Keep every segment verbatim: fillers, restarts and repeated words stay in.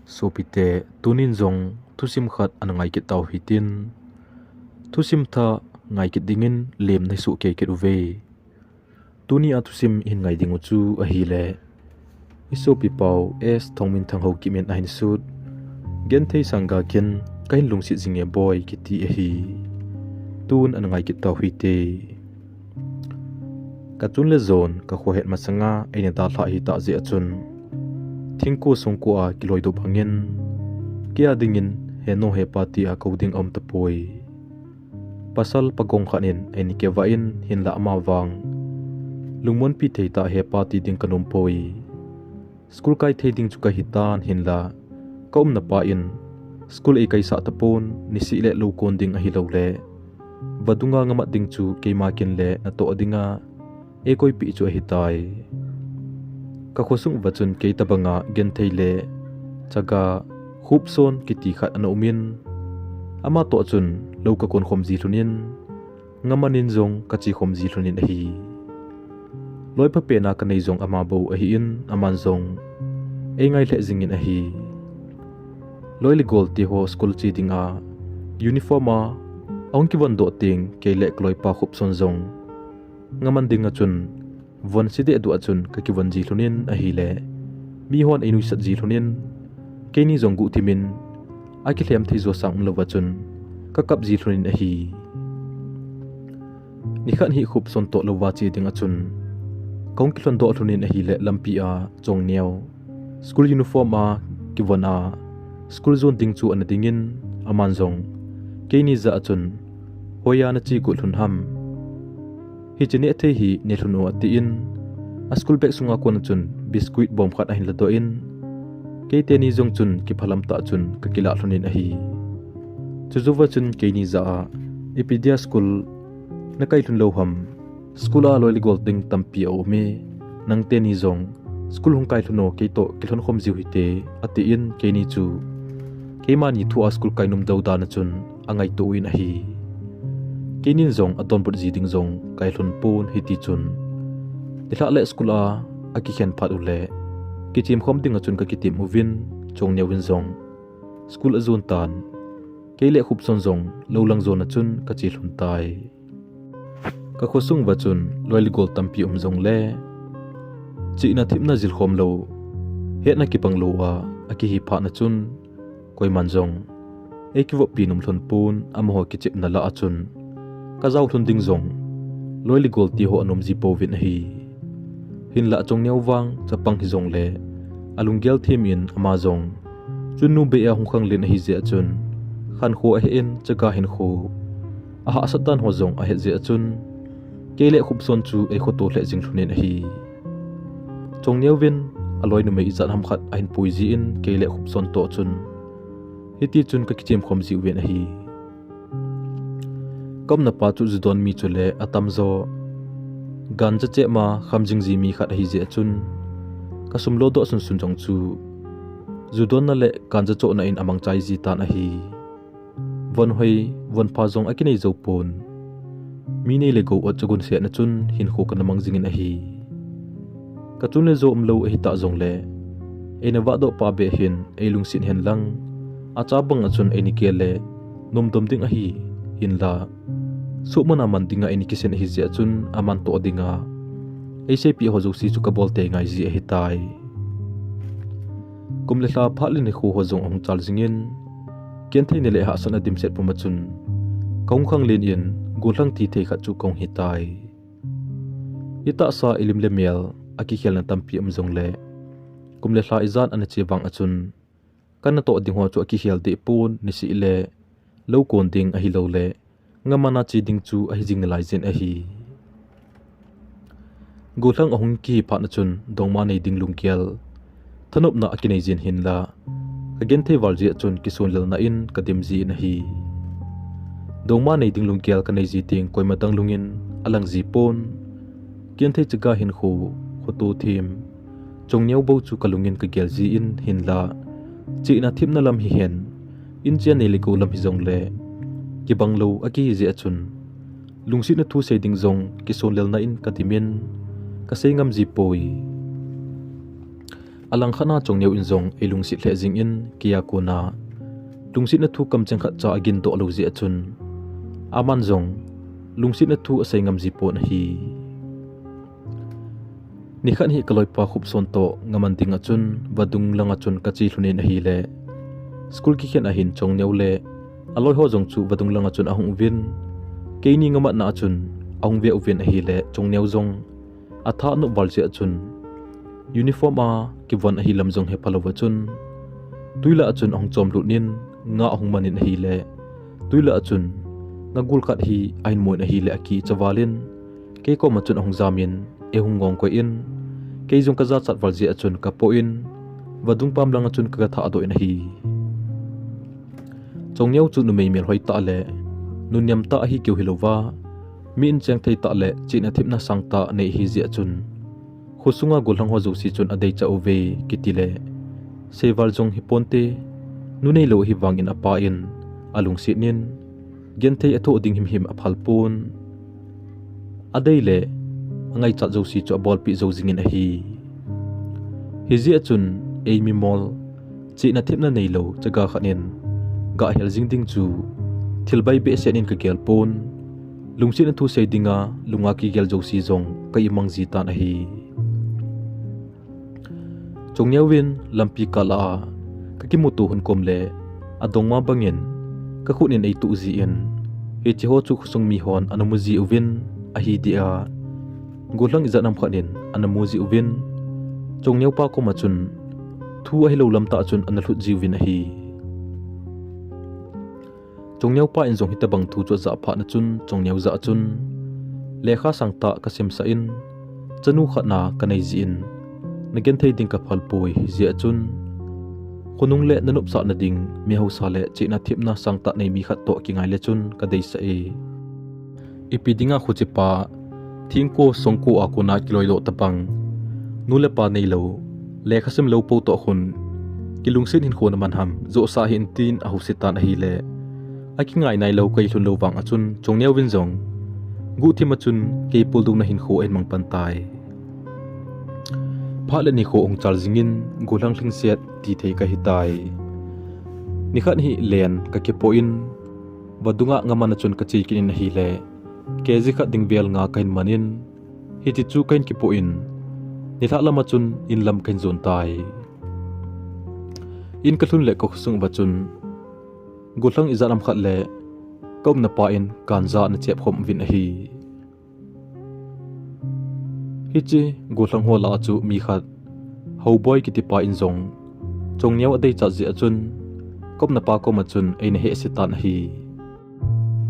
Sopite, tunin jong thusim khat ana ngai kit tau hitin. Thusim thah ngai kit dingin lem nei soh kei kit uve. Tuni a thusim hin ngai ding u chu ahile, i sopi pau S Thongminthang Haokip in ahin sut, Genthei Sanga Khen Kahin Lungset Jinge Boi kiti ahi. Tun ana ngai kit tau hite. Ka chun le jon ka khohet masanga eina dalha hita jeh a chun, thingko songko a kiloidoh bangin, kei a dingin heno hepa tia kou ding aum tapoi. Pasal pagong khat in eina kivah in hinlah ama vang lungmonpi thei tah hepa ti ding kanom poi. School kai thei ding chu kahitan hinlah, ka umna pa in school eikaisah tapon, nisih le lou kon ding ahilouleh vadunga ngamat ding chu keima kin le natoh dinga eikoipeh chu ahitai. Ka khosung uva chun kei tobanga Genthei le Chaga, Khupson kiti khat ana umin, ama toh chun lou kakon khom ji lhonin, ngamanin jong kache khom ji lhonin ahi. Loi phapen a kanei jong ama bou ahin, aman jong eingai lheh jingin ahi. Loi le gol teho school che dinga uniform a ahung kivon doh teng, kei le kaloipa Khupson jong ngaman dinga chun von se deh duh a chun kakivon ji lhonin ahile, mihon einuisat ji lhonin, keini jong guhthimin akilhem thei jo sang umlouva chun kakap ji lhonin ahi. Nikhat hi Khupson toh louva che dinga chun kahung kilhon doh lhonin ahile, lampi a Chongneo school uniform a kivon a school jon ding chu ana dingin, aman jong keini jah a chun, hoiya nache got lhon ham? Hiche neh thei hi ne lhon o, atin, a school bag sunga kona chun biscuit bom khat ahin ladoh in, kei teni jong chun kiphalam tah chun kakilah lhonin ahi. Chujouva chun keini jah a, ipi dia school nakai lhon lou ham? School a loi le gol ding tampi aume, nang teni jong school hung kai lhon o, kei toh kilhon khom jiu hite, atin, keini chu keimani thu a school kai nom dou dan a chun angaito uvin ahi. Keinin jong adonbut ji ding jong kai lhon pon, hitichun nilhah le school a akikhen phat uleh, kichem khom dinga chun kakitem uvin, Chongneo in jong school ajon tan, kei le Khupson jong lou lang jon a chun kache lhon tai. Ka khosung uva chun loi le gol tampi um jongle, chihna themna jilkhom lou, hetna kibang lou a akihi phat na chun, koiman jong eikivoppi nom lhon pon, amaho kichepna lah a chun kajao lhon ding jong loi le gol teho anom ji pouvin ahi. Hinlah Chongneo vang chapang hijongle, alunggel them in ama jong chunnu bei a hung khanglen ahi jeh a chun, khankho ahe in, chaga hinkho ahahsat dan ho jong ahet jeh a chun, kei le Khupson chu eikhoto lheh jing lhonin ahi. Chongneo vin aloi numei ijat ham khat ahin pui jin, kei le Khupson toh chun hitichun kakichem khom jiuvin ahi. Ka umna pa chu ju don mi chule atamjo ganja cheh ma kham jing ji mi khat ahi jeh a chun, kasum lodoh sunsun jong chu ju donna le ganja chohna in amangchai ji tan ahi. Von hoi, von pha jong akinei jou pon. Mi nei le gou ot chagun setna chun hinkho kana mang jingin ahi. Ka chun le jo umlou ahitah jongle, eina vahdoh pa beh hin eilungset hen lang, achabang a chun eina gel le nomdom ding ahi, hinla suhmana man dinga eina kisin ahi jeh a chun aman toh dinga eiseipeh ho jouse chu kabol tei ngai ji ahitai. Kum le lha phat le nikho ho jong ahung chal jingin, gentheina le hahsatna dimset puma chun kahung khanglen in, gollhang tithei khat chu kahung hitai. Itahsa ilim le mel akikhelna tampi um jongle, kum le lha ijat ana che vang a chun, kanatoh ding ho chu akikhel deh pon, nisih le lou kon ding ahiloule ngamana che ding chu ahi jing nalai jin ahi. Gollhang ahung kihi phat na chun dongma nei ding lunggel thanopna akinei jin hinla, kagenthei val jeh a chun kisonlelna in kadim jin ahi. Dongma nei ding lunggel kanei ji teng koima dang lungin alang ji pon. Genthei chaga hinkho, khoto them, Chongneo bou chu kalungin kagel jin hinla, chihna themna lam hihen, inchen nei le gou lam hijongle, kibang lou akihi jeh a chun, lungsetna thu sei ding jong kisonlelna in kadimin, kasei ngam ji poi. Alangkhat a Chongneo in jong eilungset lheh jingin, keija kona lungsetna thu kamcheng khatcha agin doh lou jeh a chun, aman jong lungsetna thu asei ngam ji pon ahi. Nikhat hi kaloipa Khupson toh ngaman ding a chun vadung langa chun kache lhon in ahile, school kikhen ahin Chongneo le aloi ho jong chu vadung langa chun ahung uvin, keini ngamatna a chun ahung ve uvin ahile, Chongneo jong atha anop val jeh a chun uniform a kivon ahi lam jong hepha louva chun, twi lah a chun ahung chom lut in, nga ahung man in ahile, twi lah a chun nga gul khat hi ahin mu in ahile, akicha val in, kei koma chun ahung jam in, eihung ngong koi in, kei jong kajachat val jeh a chun kapoh in, vadung pam langa chun kaga thah doh in ahi. Chongneo chu numei melhoi tah le nunnem tah ahi keu hilouva, mi incheng thei tah le chihna thepna sangtah nei ahi jeh a chun, khosunga gollhang ho jouse chun adeicha uve kiti le, seival jong hiponte, nu neilou ahivangin apa in alungset in, genthei athoh ding himhim aphal pon. Adei le angaichat jouse chu abolpeh jou jingin ahi. Hijeh a chun, eimi mol, chihna thepna neilou chaga khat in gahel jing ding chu thil bai behseh in kagel pon, lungsetna thu sei dinga lunga kigel jouse jong ka imang ji tan ahi. Chongneo in lampi kah lah a kakimuto hon kom le, adongma bangin kakhut in eituh jin, hiche ho chu khosung mihon ana mu ji uvin, ahi dia gollhang ijat ham khat in ana mu ji uvin, Chongneo pa koma chun thu ahilou lam tah chun ana lhut ji uvin ahi. Chongneo pa in jong hitobang thu chu ajah phat na chun, Chongneo jah a chun lekha sangtah kasimsah in, chanu khat na kanei jin, nagenthei ding kaphal poi, hijeh a chun khonung le nanopsahna ding, mi haosa le chihna thepna sangtah nei mi khat toh kingai le chun kadeisah e. Ipi dinga khuchipa, thingko songko a kona kiloidoh tobang, nu le pa neilou, lekha simlou po toh khun kilungset hinkho naman ham, johsah hih in tin ahouse tan ahile, akingai nailou kei lhon lou vang a chun Chongneo in jong guhthim a chun kei puldungna hinkho ahin mang pan tai. Phat le nikho ahung chal jingin, gollhang lhingset tithei kahitai. Nikhat hi len kakipoh in, vadunga ngaman a chun kache kit in ahile, kg khat ding vel nga kahin man in, hiti chu kahin kipoh in, nilhah lama chun inlam kahin jon tai. In kalhun le kakhosung uva chun gollhang ijat ham khat le kaumna pa in ganja ana chep khom uvin ahi. Hiche gollhang ho lah a chu mi khat, Haoboi kitipa in jong Chongneo adeichat jeh a chun, kaumna pa koma chun eina hehse tan ahi.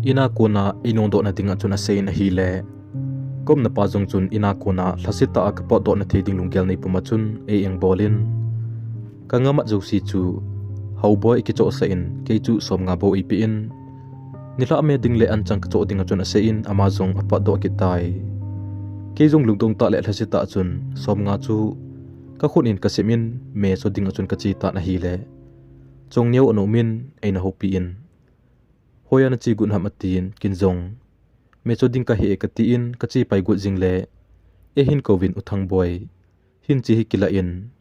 Ina kona einungdohna dinga chun asei in ahile, kaumna pa jong chun ina kona lhasetah a kapotdohna thei ding lunggel nei puma chun ei-engbol in, kangamat jouse chu Haoboi akichohsah in, kei chu somnga bou eipeh in, nilhah me ding le anchang kachoh dinga chun asei in, ama jong apotdoh kit tai. Kei jong lungdong tah le lhasetah a chun somnga chu kakhut in kasim in, me cho dinga chun kache tan ahile, Chongneo ana um in eina houpi in, hoiya nache got ham atin, ken jong me cho ding kahi e katin, kache pai got jing le, eihin kouvin, U Thangboi, hin che hi kilah in,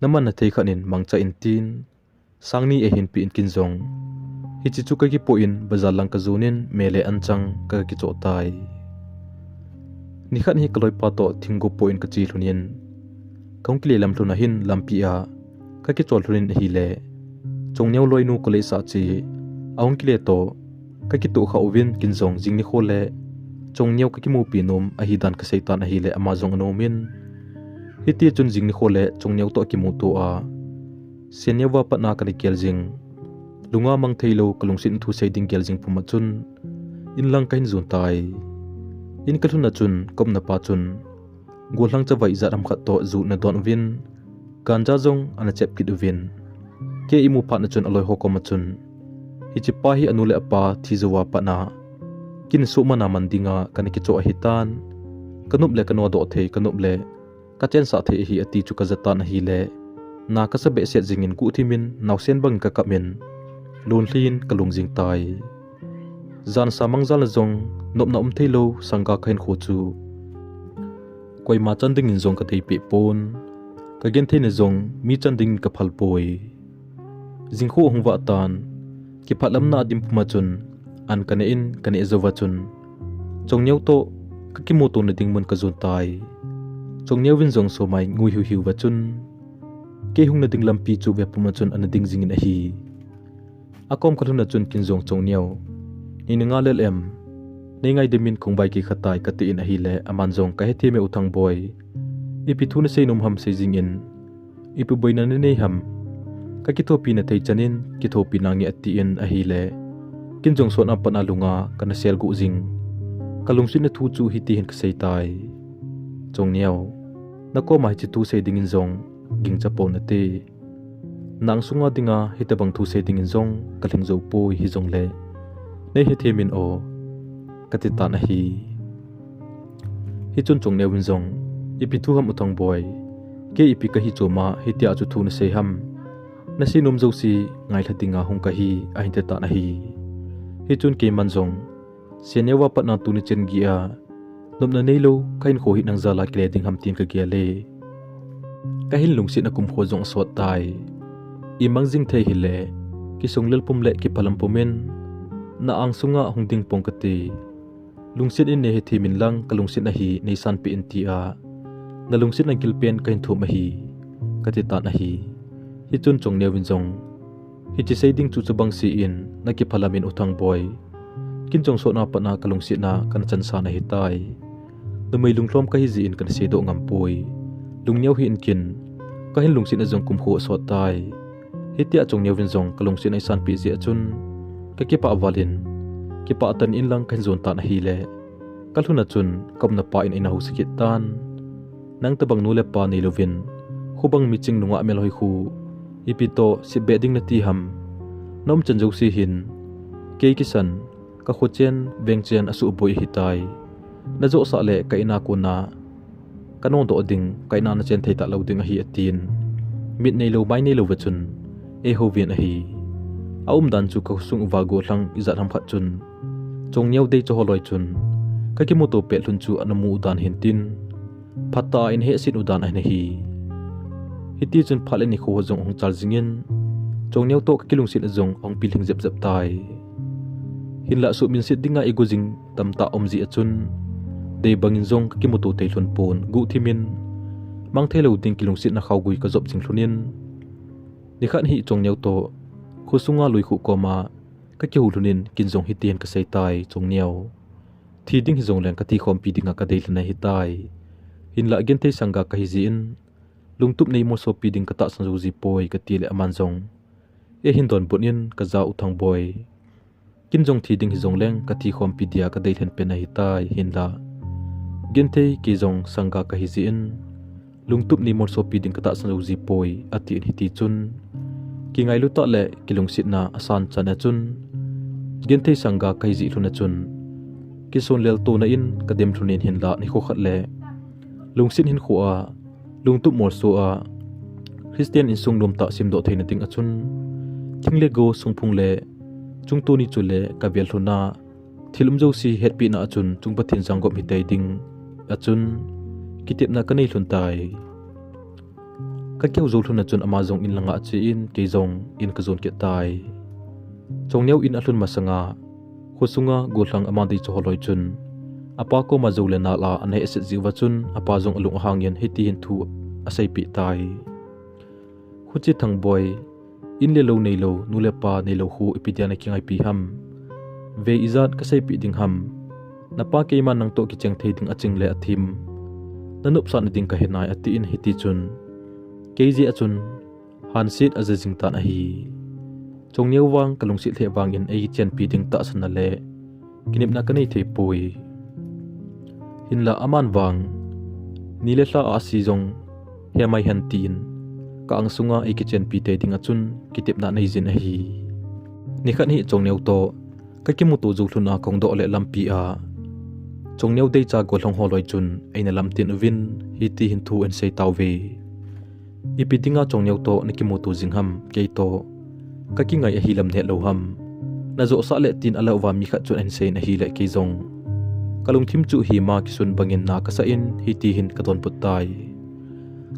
namanna thei khat in mangcha in tin, sangni eihin pe in, ken jong hiche chu kakipoh in bazar lang kajon in, me le anchang kakichoh tai. Nikhat hi kaloipa toh thinggo poh in kache lhon in, kahung kile lam lhon ahin lampi a kakichol lhon in ahile, Chongneo loinu college a che ahung kile toh kakitoh kha uvin, ken jong jing nikho le Chongneo kakimupi nom ahidan kasei tan ahile, ama jong ana um in, hiti chun jing nikho le Chongneo toh akimuto a, Senneo a patna kana gel jing, lunga mang theilou kalungset thu sei ding gel jing puma chun inlang kahin jon tai. In kalhun a chun kaumna pa chun gollhang chavai ijat ham khat toh ju ana don uvin, ganja jong ana chep kit uvin, kei eimu phat na chun aloi ho koma chun, hichepa hi anu le apa thi jouva patna kin suhmana man dinga kana kichoh ahitan, kanop le kanodoh thei, kanop le kachensah thei ahi ati chu kaja tan ahile, na kasa behseh jingin guhthim in naosen bangin kakap in, lonlhin kalung jing tai. Jan sa mangjal na jong nopna um theilou sangga kahinkho chu koima chan dingin jong kadei peh pon. Ka gentheina jong mi chan dingin ka phal poi. Jingkhu ahung vah tan, kiphatlamna a dim puma chun, an ka neh in, ka neh jouva chun, Chongneo toh ka kimuto na ding mun ka jon tai. Chongneo vin jong somai ngui hiu hiuva chun, kei hung na ding lampi chu ve puma chun ana ding jingin ahi. Akom ka lhun a chun kin jong Chongneo, nei na ngai lel em? Nei ngaidam in kong vai kikha tai ka tin ahile, aman jong ka hethem e U Thangboi. Ipi thu na seinom ham sei jingin. Ipi boina na nei ham? Ka kithopi na thei chan in, kithopi nange atin ahile. Kin jong sot a pat a lunga kana sel gu jing. Ka lungsetna thu chu hiti hin ka sei tai. Chongneo, na koma hiche thu sei dingin jong, gingcha pon nate. Nang sunga dinga hitobang thu sei dingin jong ka lhing jou poi hijongle, nei hethem in o, ka ti tan ahi. Hichun Chongneo vin jong, ipi thu ham U Thangboi, kei ipi ka hi chom a hitia chu thu na sei ham? Na seinom jouse ngailha dinga hung ka hi, ahin ti tan ahi. Hichun keiman jong, Senior va pat na tuni chen geiya, nopna neilou ka hinkho hi nang jal a kile ding ham tin ka gel e. Ka hin lungsetna kumkho jong asot tai. Imang jing thei hile, kisung lel pum le kiphalam pum in, na ang sunga hung ding pong ka ti. Lungset in nei hethem in lang ka lungsetna hi nei sanpeh in tia, na lungsetna gilpen ka hin thum ahi, ka ti tan ahi. Hichun Chongneo vin jong, hiche sei ding chu chabang se in, na kiphalam in U Thangboi. Kin jong sot a pat a ka lungsetna kana chansan ahi tai. Numei lunglhom ka hi jeh in kana seidoh ngam poi. Lungneo hih in kin, ka hin lungsetna jong kumkho asot tai. Hitia Chongneo vin jong ka lungsetna eisanpeh jeh a chun, ka kipah val in, kipah tah in lang ka hin jon tan ahile. Ka lhun a chun, ka umna pa in eina housa kit tan. Nang tobang nu le pa neilouvin, khubang miching nungah melhoi khu, ipi toh, sep beh ding nati ham? Na umchan jouse hin, kei kisan, ka kho chen, veng chen asuh boi ahi tai. Na johsah le ka in a kona, ka nungdoh ding, ka in a na chen thei talou ding ahi atin. Mit neilou, mai neilou va chun, eihouvin ahi. A umdan chu ka khosung uva gollhang ijat ham khat chun, Chongneo deicha holoi chun, ka kimuto pet lhun chu ana mu u dan hin tin, phatah a eina hehset u dan ahin ahi. Hiti chun phat le nikho jong ahung chal jingin, Chongneo toh ka kilungsetna jong ahung pilhing jep jep tai. Hinlah suhminset dinga eigo jing tamtah um jeh a chun, dei bangin jong ka kimuto thei lhon pon, guhthim in, mang theilou ding kilungsetna khaogui ka jop jing lhon in, nikhat hi Chongneo toh, khosunga luikhuh koma, ka kihou lhon in kin jong hiti hin ka sei tai, Chongneo. Thi ding hijongleng ka thi khompi dinga ka dei lhon ahi tai. Hinlah genthei sangga ka hi jeh in, lungtup nei molsopi ding ka tahsan jou ji poi ka ti le aman jong, eihin donbut in ka ja U Thangboi. Kin jong thi ding hijongleng ka thi khompi dia ka dei lhon pen ahi tai hinlah. Genthei kei jong sangga ka hi jeh in, lungtup nei molsopi ding ka tahsan jou ji poi atin hiti chun, kingailu tah le kilungsetna asan chan a chun, genthei sangga ka hi jeh lhon a chun, kisonlel tona in ka dem lhon in hinlah nikho khat le, lungset hinkho a, lungtup molso a, Christian insung nomtah semdoh theina ding a chun, thing le go sungphung le, chungtuni chu le ka vel lhon a, thil um jouse hetpina a chun chung Pathen jangop hitei ding a chun, kitepna ka nei lhon tai. Ka kihou jou lhon a chun ama jong in langa ache in kei jong in ka jon kit tai. Chongneo in alhun masanga, khosunga gollhang ama deicha holoi chun, apa koma jou le nal a ana hehset jeh uva chun, apa jong alung ahang in hiti hin thu aseipeh tai. Huche Thangboi, in le lou neilou, nu le pa neilou khu ipi dia na kingaipi ham? Vei ijat ka seipeh ding ham? Na pa keiman nang toh kicheng thei ding aching le athim, na nopsahna ding ka he nai atin hiti chun, kei jeh a chun, hanset aja jing tan ahi. Chongneo vang ka lungset lheh vangin eikichenpi ding tahsanna le kinepna ka nei thei poi. Hinlah aman vang, ni le lha a asi jong, he mai hen tin, ka ang sunga eikichenpi tei ding a chun kitepna nei jin ahi. Nikhat hi Chongneo toh, ka kimuto jou lhon a kahung doh le lampi a, Chongneo deicha gollhang holoi chun eina lamtin uvin, hiti hin thu ahin sei tauve. Ipi dinga Chongneo toh na kimuto jing ham, kei toh ka kingai ahi lam nehlou ham? Na johsah le tin alah uva mi khat chun ahin sei in ahile kei jong, ka lungthim chu hima kisun bangin na kasa in hiti hin ka donbut tai.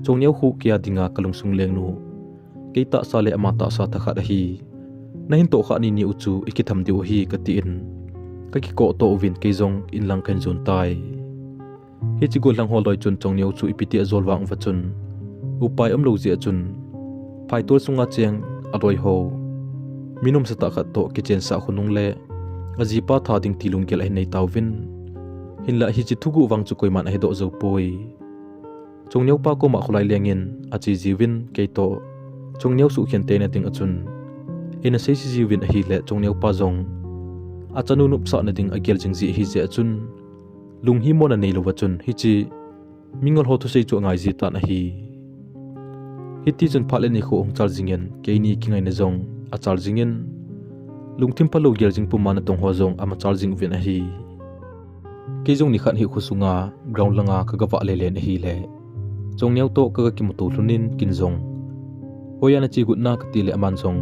Chongneo khu keia dinga kalungsung lengnu, kei tahsa le ama tahsa thakhat ahi. Nahin tohkhah ni ni u chu ikitham diu ahi, katin kakikoh to uvin kei jong inlang kahin jon tai. Hiche gollhang ho loi chun Chongneo chu ipi ti ajol vang uva chun, upai umlou jeh a chun, phaitol sunga cheng aloi ho, mi nomsa tah khat toh kichensah khonung le ajipa tha ding ti lunggel ahin nei tauvin. Hinlah hiche thuguh vang chu koiman ahedoh jou poi. Chongneo pa koma kholai lengin ache jiuvin, keitoh Chongneo suhkhen teina ding a chun eina seise jiuvin ahile, Chongneo pa jong achanu nopsahna ding agel jing ji ahi jeh a chun, lunghimona neilouva chun hiche mingol ho thusei chu angai ji tan ahi. Hitichun phat le nikho ahung chal jingin, keini kingaina jong achal jingin, lungthim phalou gel jing puma natong ho jong amachal jing uvin ahi. Kei jong nikhat hi khosunga ground langa kagavah lelen ahile, Chongneo toh kaga kimuto lhonin kin jong, hoiya nache got na katile aman jong,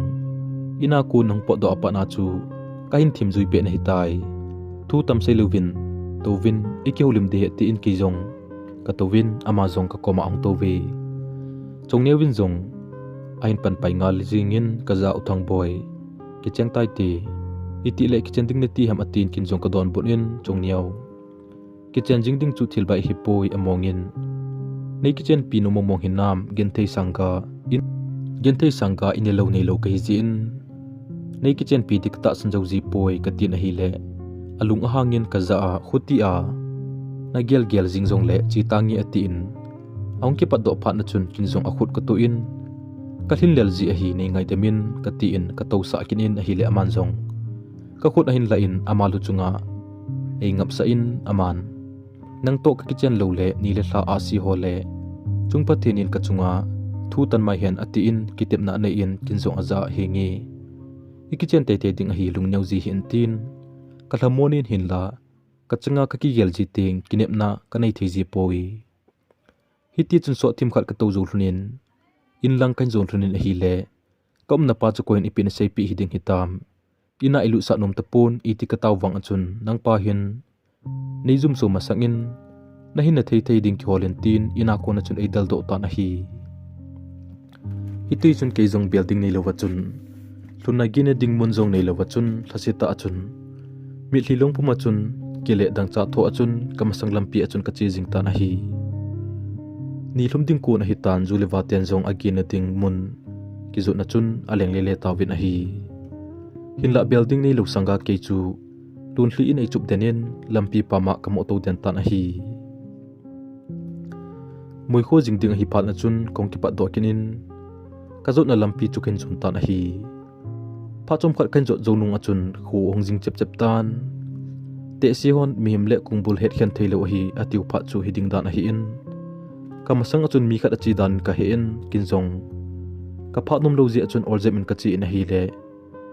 ina kon nahung potdoh a patna chu kahin themjui peh nahitai. Thu tam seilouvin, touvin, ikihoulim ding ahi tin kei jong katouvin, ama jong kakoma ahung touve. Chongneo vin jong ahin panpai ngal jingin, kajah a, U Thangboi, kicheng taite, itile kichen ding nati ham, atin kin jong kadonbut in, Chongneo, kichen jing ding chu thil bai ahipoi, amongin, nei kichenpi nom mong mong hinam, genthei sangga in, genthei sangga inelou neilou kahi jeh in, nei kichenpi ding katahsan jou jipoi, katin ahile, alung ahangin kajah a, khuti a nagel gel jing jongle che tange, atin, ahung kipatdoh phatna chun kin jong akhut katoh in, kalhin lel ji ahi, nei ngaidamin, katin katousah kit in ahile, aman jong kakhut ahin lah in ama luchunga eingapsah in, aman, nang toh kakichen loule ni le lha ahsi ho le chung Pathen in kachunga thu tan mai hen, atin kitepna anei in, kin jong ajah a, henge, ikichen teitei ding ahi, lungneo ji hih in, tin kalhamon in, hinla kachanga kakigel ji teng kinepna kanei thei jipoi. Hitichun sot themkhat katou jou lhonin, inlang kahin jon lhonin ahile, kaumna pa chu koiyin ipi naseipeh hiding hitam, ina ilutsah nom tapon, iti katao vang a chun, nangpa hin neijumso masangin, nahinna thei thei ding kiholin, tin ina kona chun eideldoh tan ahi. Hitichun kei jong building neilouva chun, lhunna gehna ding mun jong neilouva chun, lhasetah a chun, mitlhi lungpuma chun, kile dangchah thoh a chun, kamasang lampi a chun kache jing tan ahi. Nilhum ding kon ahitan, ju le vaten jong agehna ding mun kijotna chun aleng lele tauvin ahi. Hinlah building neilou sanga kei chu lunlhi in eichup den in, lampi pama kamoh tou den tan ahi. Muikho jing ding ahi phatna chun kahung kipatdoh kit in, kajotna lampi chu kahin jon tan ahi. Phat chomkhat kahin jot jou nung a chun kho ahung jing chep chep tan. Tehse hon mihem le kongbul hetkhen theilou ahi, atiu phat chu hiding dan ahin, kamasang a chun mi khat ache dan in kahen, kin jong kaphat nomlou jeh a chun oljep in kache in ahile,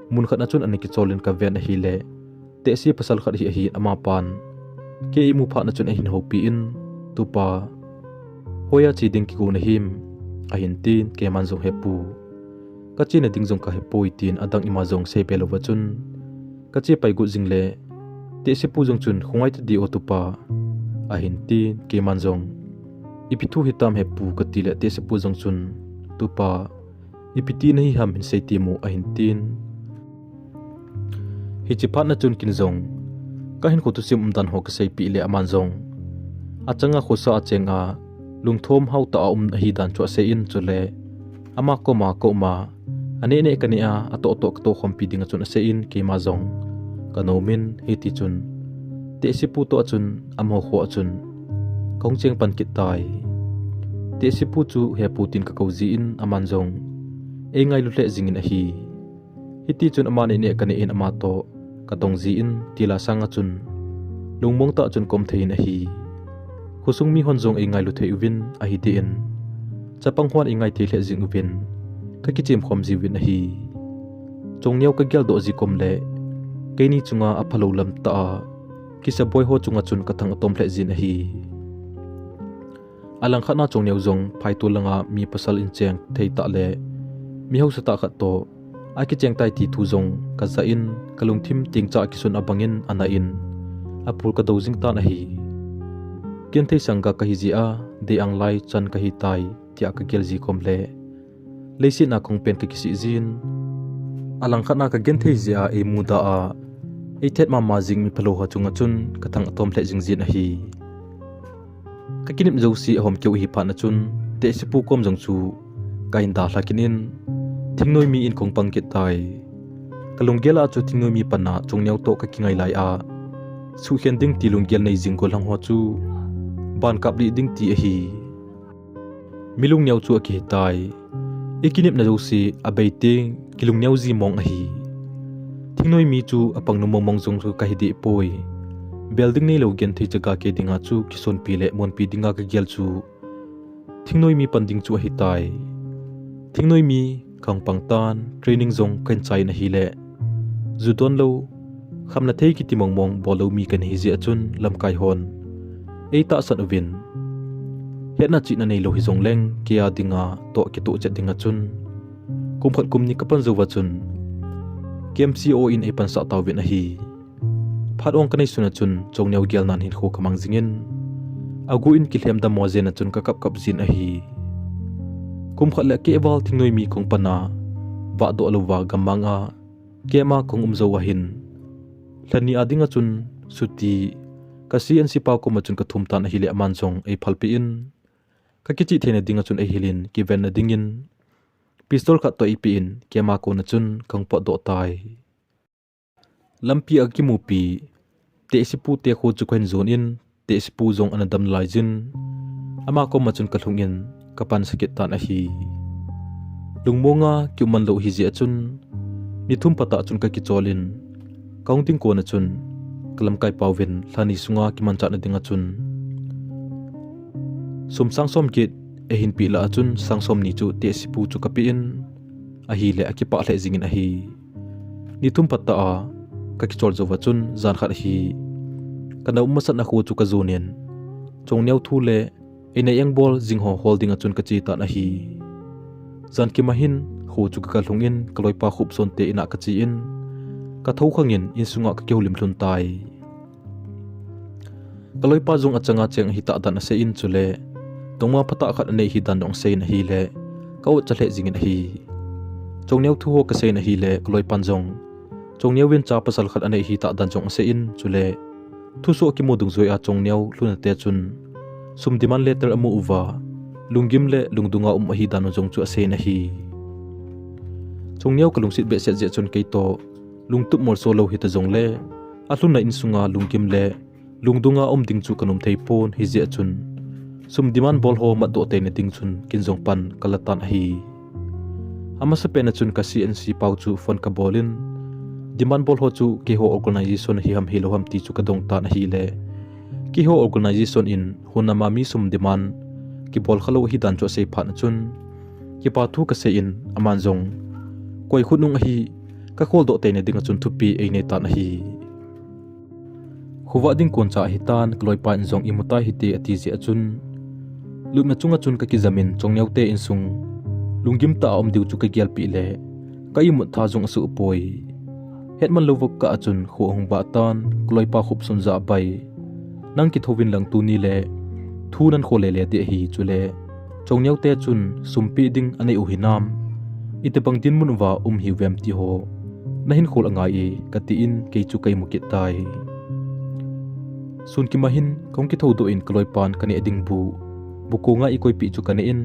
mun khat a chun ana kicholin kaven ahile, tehse pasal khat hi ahin, amapan kei eimu phatna chun ahin houpi in, Tupa, hoiya che ding kigo nahim, ahin tin, keiman jong, Hepu, kachena ding jong kahepoi, tin adang ima jong seibe louva chun kache pai got jingle, tehsepu jong chun, Khongai tadi o Tupa, ahin tin, keiman jong, Ipi thu hitam Hepu, katile tehsepu jong chun, Tupa, ipi ti nahi ham hin seitemu, ahin tin. Hiche phatna chun kin jong kahinkho thusim umdan ho kaseipeh le, aman jong achanga khosa a chenga lungthom haotah a um ahidan chu aseiyin, chule ama koma kauma, aneh neh kaneh a, atoh toh katoh khompi dinga chun aseiyin, keima jong kanomin, hitichun tehsepu toh a chun amaho kho a chun kahung cheng pan kit tai. Tehsepu chu Hepu tin kakou jin, aman jong eingailu lheh jingin ahi. Hitichun ama neh neh kaneh in, amatoh katong jin, tila sanga chun lungmong tah chun kaum thei in ahi. Khosung mihon jong eingailu thei uvin, ahi deh in chapang hon eingai thei lheh jing uvin, kakichem khom jiuvin ahi. Chongneo kageldoh ji kom le keini chunga aphalou lam tah a kisaboi ho chunga chun kathang atom lheh jin ahi. Alangkhat na Chongneo jong phaitol langa mi pasal incheng thei tah le mi haosa tah khat toh akicheng tai ti thu jong kajah in, kalungthim tengcha kisun abangin ana in, apul kadou jing tan ahi. Genthei sangga kahi jeh a, deiang lai chan kahi tai. tia kagel ji kom le leiset a kong pen kakisih jin. Alangkhat a kagenthei jeh a eimuda a eithet mama jing mi phalou ho chunga chun kathang atom lheh jing jin ahi. Kakinep jouse ahom keu ahi phat a chun, tehsepu kom jong chu kahin dalha kit in, thingnoi mi in kong pang kit tai. Kalunggel a chu thingnoi mi pan a Chongneo toh kakingai lai a, suhkhen ding ti lunggel nei jing gollhang ho chu ban kap lih ding ti ahi. Mi lungneo chu akihi tai. Ikinepna jouse abei teng kilungneo ji mong ahi. Thingnoi mi chu apang nom mong mong jong chu kahi deh poi. Bel ding neilou genthei chaga kei dinga chu kisonpi le monpi dinga kagel chu thingnoi mi pan ding chu ahi tai. Thingnoi mi kong pang tan, training jong kahin chai in ahile, ju don lou, khamna thei kiti mong mong bol lou mi kahi jeh a chun lamkai hon eitahsan uvin, hetna chihna neilou hijong leng kei a dinga toh kitoh chet dinga chun kum khat kum ni kapan jouva chun K M C O in eipansah tauvin ahi. Phat ong kanei sun a chun Chongneo gelnan hinkho kamang jingin, agu in kilhem dam mo jen a chun kakap kap jin ahi. Kum khat le keh val thingnoi mi kong pan a vahdoh louva gammang a camp a kong um jou ahin, lhani a dinga chun chuti ka C N C pa koma chun kathum tan ahile aman jong eiphalpeh in, kakichih theina dinga chun eihil in kivenna dingin pistol khat toh eipeh in camp a kona chun kong potdoh tai. Lampi a kakimupi tehsepu te kho chu kahin jon in, tehsepu jong ana dam lai jin, ama koma chun kalhung in kapansa kit tan ahi. Lungmonga kium man lou ahi jeh a chun, ni thum pat a chun kakichol in, kahung ding kona chun kalamkai pauvin lhani sunga kimanchahna dinga chun sum sang som get eihin peh lah a chun sang som ni chu tehsepu chu kapeh in, ahile akipah lheh jingin ahi. Ni thum pat a kakichol jouva chun jan khat ahi, kana um masat na kho chu kajon in, Chongneo thu le einei engbol jing ho hol dinga chun kache tan ahi. Jan kima hin kho chu kakalhung in kaloipa Khupson te in a kache in, kathou khang in insunga kakihoulim lhun tai. Kaloipa jong achanga cheng ahitah dan asei in chule, tongma phatah khat anei ahidan jong asei in ahile, ka-ot cha lheh jingin ahi. Chongneo thu ho kasei in ahile, kaloipan jong Chongneo in cha pasal khat anei ahitah dan jong asei in chule, thusoh kimu dungjui a Chongneo lhunna te chun sum demand letter amu uva, lunggim le lungdunga um ahidan u jong chu asei in ahi. Chongneo kalungset behseh jeh chun keitoh lungtup molso lou hita jongle, alhunna insunga lunggim le lungdunga um ding chu kanom thei pon, hijeh a chun sum demand bol ho matdoh teina ding chun kin jong pan kala tan ahi. Amasapen a chun ka C N C pau chu phone kabol in, demand bol ho chu keiho organisation ahi ham hilou ham ti chu kadong tan ahile, keiho organisation in hunam a mi sum demand kibol khalou ahidan chu asei phat a chun, kipa thu kasei in, aman jong koi khut nung ahi, kakholdoh teina dinga chun thupi einei tan ahi. Khovah ding koncha ahitan, kaloipa in jong imu tai hite ati jeh a chun, lupna chunga chun kakijam in Chongneo te insung lunggim tah a um diu chu kagelpeh le, ka imut tha jong asuh poi. Hetman lou vok kah a chun kho ahung vah tan, kaloipa Khupson ja bai, nang kithouvin lang tuni le thu nan kho lele ding ahi chule, Chongneo te chun sum peh ding anei u hinam, itobang dinmun uva um hiuvem ti ho nahin khol angai e, katin kei chu ka imu kit tai. Sun kima hin kahung kithoudoh in kaloipan kaneh ding bu, bu konga eikoipeh chu kaneh in,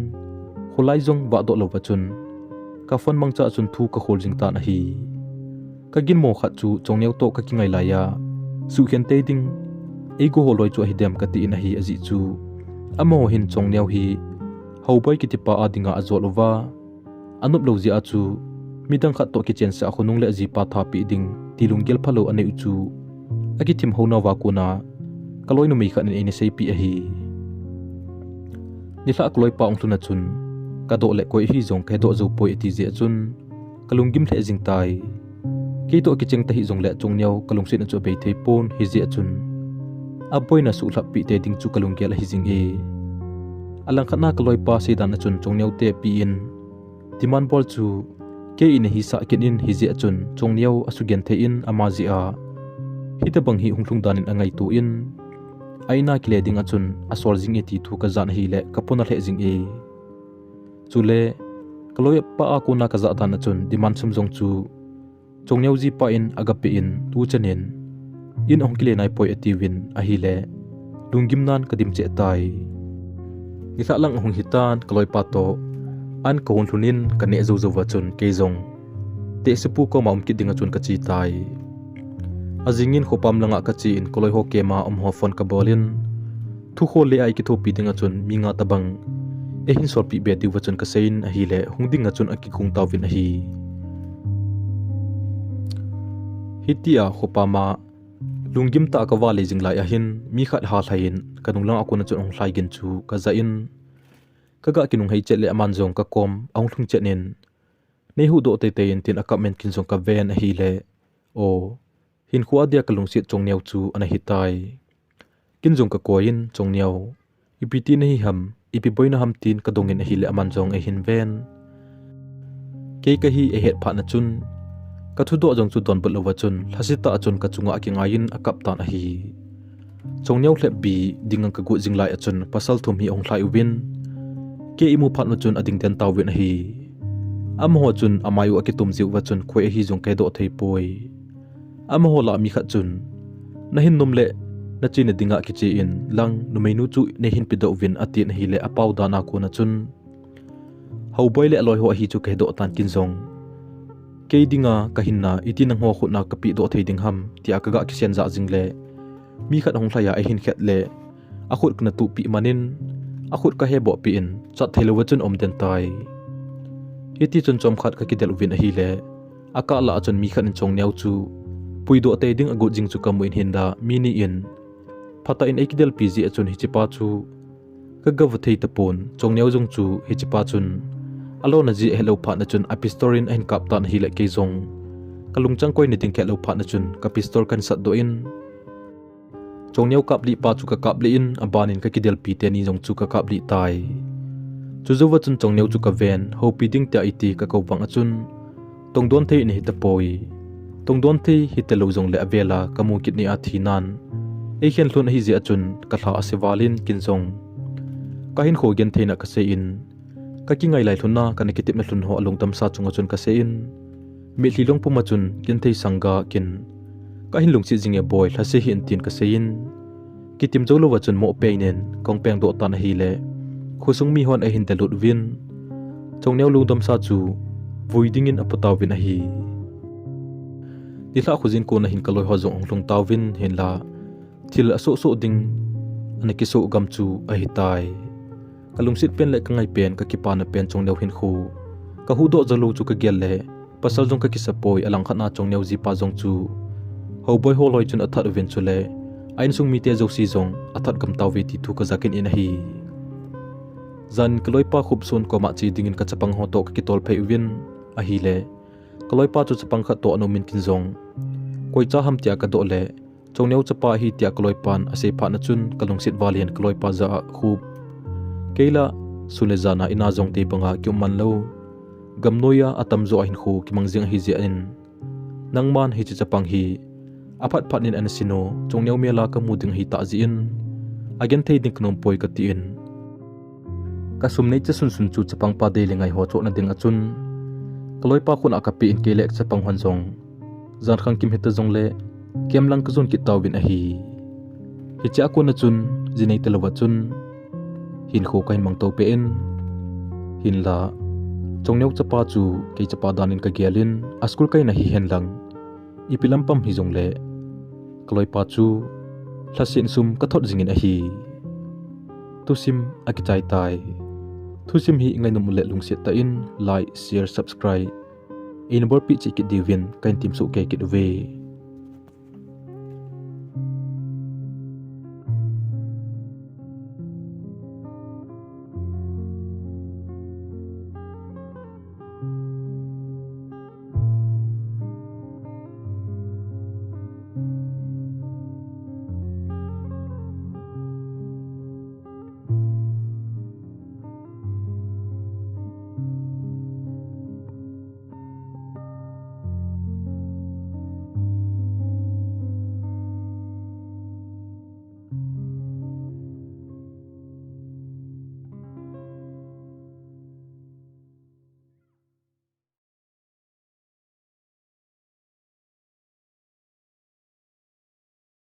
kholai jong vahdoh louva chun ka phone mangcha a chun thu kakhol jing tan ahi. Kaginmo khat chu Chongneo toh kakingai lai a, suhkhen tei ding eigo ho loi chu ahidem katin ahi ajeh chu, amaho hin Chongneo hi houboi kitipa a dinga ajol uva, anop lou jeh a chu midang khat toh kichensah a khonung le ajipa tha peh ding ti lunggel phalou anei u chu akithim hou nauva kona kaloi numei khat in eina seipeh ahi. Nilhah kaloipa hung lhun a chun, kadoh le koi ahi jong kahedoh jou poi ati jeh a chun, kalunggim lheh jing tai. Keitoh kicheng tahih jongle Chongneo kalungsetna chu abei thei pon hijeh a chun, aboina suhlhap peh tei ding chu kalunggel ahi jing e. Alangkhat a kaloipa seidan a chun Chongneo te pen demand bol chu kei in ahisah kit in hijeh a chun Chongneo asugenthei in ama jeh a hitobang hi hung lhung dan in angaito in, a-in a kile ding a chun asol jing e ti thu kajan ahile kapona lheh jing e. Chule, kaloipa a kona kajah dan a chun demand sum jong chu Chongneo jipa in aga pe in, tuchan in, in ahung kile naipoi atiuvin ahile, lunggim nan kadim cheh tai. Nilhah lang ahung hitan, kaloipa toh an kahung lhun in kaneh jou jouva chun kei jong tehsepu koma um kit dinga chun kache tai. Ajing in khopam langa kache in kaloiho kema umho phone kabol in, thukhol le a ikithopi dinga chun mi nga tobang eihin solpeh be diuva chun kasei in ahile, hung dinga chun akigong tauvin ahi. Hitia khopama lunggim tah a kavale jing lai ahin, mi khat halhai in kanung langa kona chun ahung lhai gin chu kajah in, kaga kinunghei chet le aman jong kakom ahung lhung chet in, neihuhdoh teitei in tin akap in ken jong kaven ahile, o, hinkho a dia kalungset Chongneo chu ana hitai. Ken jong kakoi in, Chongneo, ipi ti nahi ham, ipi boina ham tin kadong in ahile aman jong eihin ven. Kei kahi eihet phat na chun, kathudoh jong chu donbut louva chun lhasetah a chun kachunga akingai in akap tan ahi. Chongneo lhepbi dinga kagot jing lai a chun pasal thum hi ahung lhai uvin, kei imu phat na chun ading den tauvin ahi. Amaho chun amai u akitum jiuva chun koi ahi jong kahedoh theipoi. Amaho lah a mi khat chun, nahin nom le nachena dinga kiche in lang numeinu chu neihin pedoh uvin atin ahile, apao dan a kona chun houboi le aloiho ahi chu kahedoh tan ken jong. Kei dinga kahinna iti nangho khutna kapehdoh thei ding ham tia kaga kisen jah jing le, mi khat ahung lhai a eihin khet le, akhut kana tuhpeh man in, akhut kaheboh peh in, chat theilouva chun aum den tai. Hiti chun chomkhat kakidel uvin ahile, akah lah a chun mi khat in Chongneo chu puidoh tei ding agot jing chu kamu in hinla, mi ni in phatah in eikidelpi jeh a chun hichepa chu kagava thei tapon, Chongneo jong chu hichepa chun alona jeh ahelou phat na chun a pistol in ahin kap tan ahile, kei jong kalungchang koina ding kahelou phat na chun ka pistol kahin satdoh in, Chongneo kaplih pa chu kakaplih in, aban in kakidelpi teni jong chu kakaplih tai. Chujouva chun Chongneo chu kaven, houpi ding tia iti kakou vang a chun, tongdon thei in ahitapoi. Tongdon thei hita lou jongle avel a kamu kit ni a thinan eikhen lhon ahijeh a chun kalha ase val in ken jong kahinkho gentheina kasei in, kakingailai lhon a kana kitepna lhon ho alungdamsa chunga chun kasei in, mitlhi lungpum a chun genthei sanga ken kahin lungset jing e boi, lhase hih in tin kasei in, kitim jou louva chun moh peng in kahung pengdoh tan ahile, khosung mihon eihin delut uvin, Chongneo lungdamsa chu vui dingin apu tauvin ahi. Nilhah khojin kona hin kaloiho jong ahung lhung tauvin hinla, thil asoh soh ding ana kisoh gam chu ahitai. Kalungset pen le kangaipen, kakipana pen Chongneo hinkho kahuhdoh jou lou chu kagel le, pasal jong kakisapoi, alangkhat a Chongneo jipa jong chu houboi holoi chun athat uvin chule, a insung mite jouse jong athat gam tauve ti thu kaja kit in ahi. Jan in kaloipa Khupson koma che dingin kachapang ho toh kakitol phei uvin ahile, kaloipa chu chapang khat toh ana um in ken jong, koicha ham tia kadoh le, Chongneo chapa ahi tia kaloipan asei phat na chun kalungset val in kaloipa jah a Khup, kei lah sun le jan a ina jong dei banga kium man lou, gamnoi a atamjo a hinkho kimang jing ahijeh in, nangman hiche chapang hi aphat phat in ana sin u, Chongneo mel a kamu ding ahitah jeh in, agenthei ding kanompoi katin, kasum neicha sunsun chu chapangpa dei le ngai ho chohna ding a chun kaloipa khut a kapeh in, kei le chapang hon jong jan khangkim hita jongle kemlang kajon kit tauvin ahi. Hichea kona chun ji neita louva chun hinkho kahin mangtou peh in, hinla Chongneo chapa chu kei chapa dan in kagel in, a school kaina hihen lang, ipi lampam hijongle kaloipa chu lhasen sum kathot jingin ahi. Thusim akichai tai. Thusim hi ngainom u le lungset tah in like, share, subscribe eina bolpeh cheh kit diuvin kahin temsoh kei kit uve.